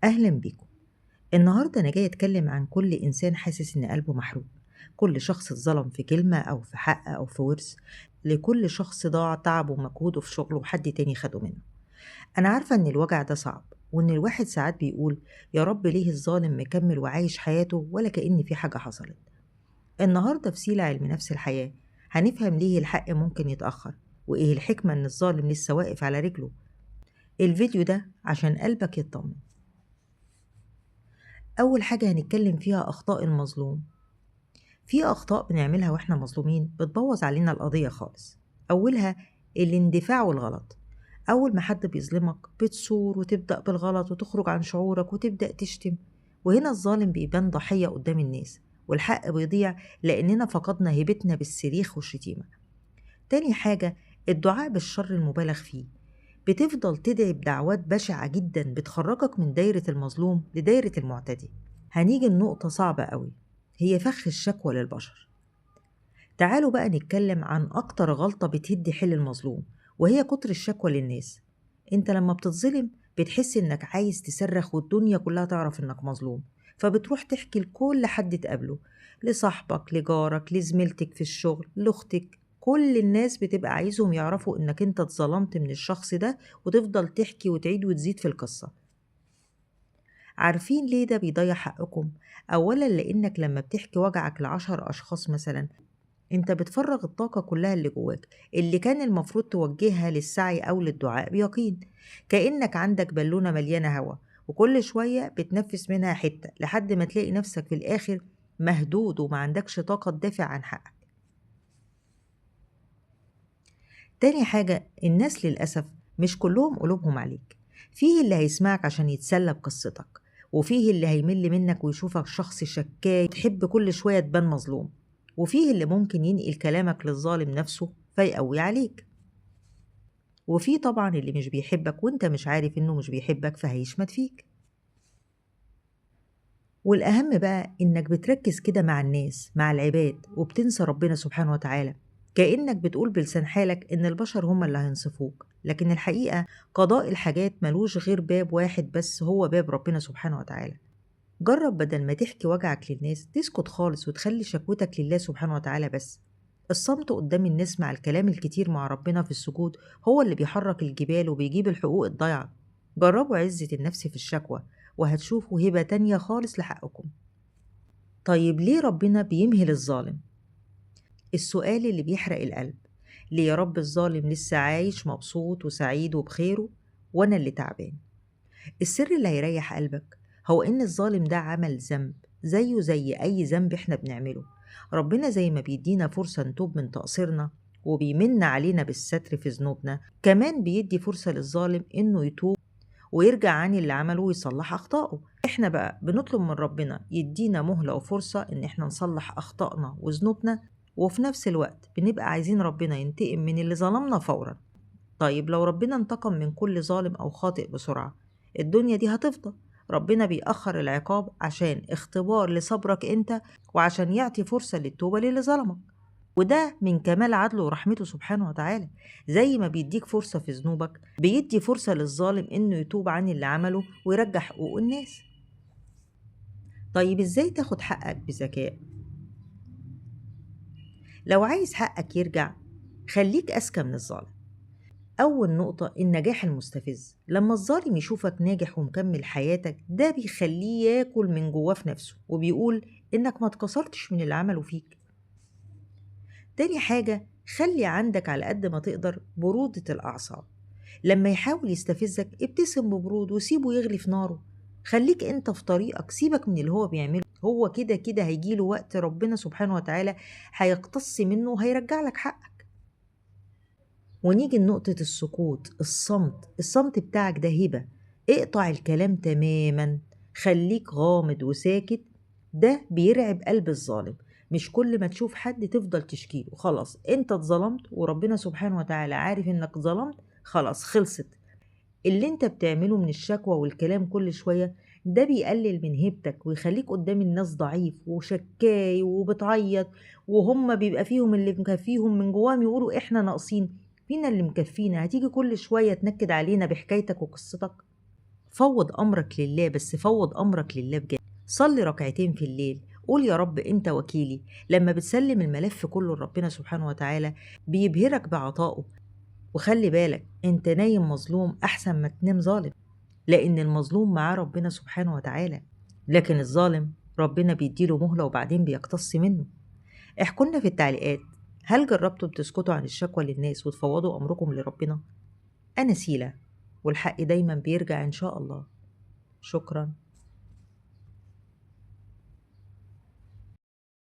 أهلا بيكم. النهاردة أنا جاية أتكلم عن كل إنسان حاسس إن قلبه محروق، كل شخص اتظلم في كلمة أو في حق أو في ورث، لكل شخص ضاع تعبه ومجهوده في شغله وحد تاني خده منه. أنا عارفة إن الوجع ده صعب، وإن الواحد ساعات بيقول يا رب ليه الظالم مكمل وعايش حياته ولا كأن في حاجة حصلت. النهاردة في سيلة علم نفس الحياة هنفهم ليه الحق ممكن يتأخر، وإيه الحكمة إن الظالم لسه واقف على رجله. الفيديو ده عشان قلبك يطمن. أول حاجة هنتكلم فيها أخطاء المظلوم. في أخطاء بنعملها وإحنا مظلومين بتبوظ علينا القضية خالص. أولها الاندفاع والغلط. أول ما حد بيظلمك بتصور وتبدأ بالغلط وتخرج عن شعورك وتبدأ تشتم، وهنا الظالم بيبان ضحية قدام الناس والحق بيضيع لأننا فقدنا هيبتنا بالصريخ والشتيمة. تاني حاجة الدعاء بالشر المبالغ فيه. بتفضل تدعي بدعوات بشعة جدا بتخرجك من دايرة المظلوم لدايرة المعتدي. هنيجي لنقطة صعبة قوي، هي فخ الشكوى للبشر. تعالوا بقى نتكلم عن أكتر غلطة بتهد حل المظلوم، وهي كتر الشكوى للناس. انت لما بتتظلم بتحس انك عايز تصرخ والدنيا كلها تعرف انك مظلوم، فبتروح تحكي لكل حد تقابله، لصاحبك، لجارك، لزميلتك في الشغل، لاختك. كل الناس بتبقى عايزهم يعرفوا انك انت اتظلمت من الشخص ده، وتفضل تحكي وتعيد وتزيد في القصة. عارفين ليه ده بيضيع حقكم؟ اولا لانك لما بتحكي وجعك ل10 اشخاص مثلا، انت بتفرغ الطاقة كلها اللي جواك اللي كان المفروض توجهها للسعي او للدعاء بيقين. كأنك عندك بالونة مليانة هوا وكل شوية بتنفس منها حتة لحد ما تلاقي نفسك في الاخر مهدود وما عندكش طاقة تدافع عن حقك. تاني حاجة، الناس للأسف مش كلهم قلوبهم عليك. فيه اللي هيسمعك عشان يتسلى بقصتك، وفيه اللي هيمل منك ويشوفك شخص شكاي تحب كل شوية تبان مظلوم، وفيه اللي ممكن ينقل كلامك للظالم نفسه فيقوي عليك، وفيه طبعا اللي مش بيحبك وانت مش عارف انه مش بيحبك فهيشمت فيك. والأهم بقى انك بتركز كده مع الناس، مع العباد، وبتنسى ربنا سبحانه وتعالى. كأنك بتقول بلسان حالك إن البشر هم اللي هينصفوك، لكن الحقيقة قضاء الحاجات ملوش غير باب واحد بس، هو باب ربنا سبحانه وتعالى. جرب بدل ما تحكي وجعك للناس تسكت خالص وتخلي شكوتك لله سبحانه وتعالى بس. الصمت قدام الناس مع الكلام الكتير مع ربنا في السجود هو اللي بيحرك الجبال وبيجيب الحقوق الضايعة. جربوا عزة النفس في الشكوى وهتشوفوا هبة تانية خالص لحقكم. طيب ليه ربنا بيمهل الظالم؟ السؤال اللي بيحرق القلب، ليه يا رب الظالم لسه عايش مبسوط وسعيد وبخيره وانا اللي تعبان؟ السر اللي هيريح قلبك هو ان الظالم ده عمل ذنب زيه زي اي ذنب احنا بنعمله. ربنا زي ما بيدينا فرصة نتوب من تقصيرنا وبيمن علينا بالستر في ذنوبنا، كمان بيدي فرصة للظالم انه يتوب ويرجع عن اللي عمله ويصلح اخطائه. احنا بقى بنطلب من ربنا يدينا مهلة وفرصة ان احنا نصلح اخطائنا وذنوبنا، وفي نفس الوقت بنبقى عايزين ربنا ينتقم من اللي ظلمنا فورا. طيب لو ربنا انتقم من كل ظالم أو خاطئ بسرعة، الدنيا دي هتفضى. ربنا بيأخر العقاب عشان اختبار لصبرك انت، وعشان يعطي فرصة للتوبة للي ظلمك، وده من كمال عدله ورحمته سبحانه وتعالى. زي ما بيديك فرصة في ذنوبك، بيدي فرصة للظالم انه يتوب عن اللي عمله ويرجع حقوق الناس. طيب ازاي تاخد حقك بذكاء؟ لو عايز حقك يرجع خليك أذكى من الظالم. أول نقطة النجاح المستفز. لما الظالم يشوفك ناجح ومكمل حياتك، ده بيخليه ياكل من جواه في نفسه وبيقول إنك ما اتكسرتش من اللي عمله فيك. تاني حاجة، خلي عندك على قد ما تقدر برودة الأعصاب. لما يحاول يستفزك ابتسم ببرود وسيبه يغلي في ناره. خليك انت في طريقك، سيبك من اللي هو بيعمله، هو كده كده هيجيله وقت ربنا سبحانه وتعالى هيقتص منه وهيرجع لك حقك. ونيجي لنقطة السكوت، الصمت. الصمت بتاعك ده هبة، اقطع الكلام تماما، خليك غامض وساكت. ده بيرعب قلب الظالم. مش كل ما تشوف حد تفضل تشكيله، خلاص انت اتظلمت وربنا سبحانه وتعالى عارف انك ظلمت، خلاص خلصت. اللي انت بتعمله من الشكوى والكلام كل شوية ده بيقلل من هيبتك ويخليك قدام الناس ضعيف وشكاي وبتعيط، وهم بيبقى فيهم اللي مكفيهم من جواهم يقولوا احنا ناقصين، فينا اللي مكفينا، هتيجي كل شوية تنكد علينا بحكايتك وقصتك. فوض أمرك لله، بس فوض أمرك لله بجد. صلي ركعتين في الليل، قول يا رب أنت وكيلي. لما بتسلم الملف كله لربنا سبحانه وتعالى بيبهرك بعطائه. وخلي بالك، أنت نايم مظلوم أحسن ما تنام ظالم، لأن المظلوم معاه ربنا سبحانه وتعالى، لكن الظالم ربنا بيديله مهلة وبعدين بيقتص منه. احكولنا في التعليقات، هل جربتم تسكتوا عن الشكوى للناس وتفوضوا أمركم لربنا؟ أنا سيلا، والحق دايما بيرجع إن شاء الله. شكرا.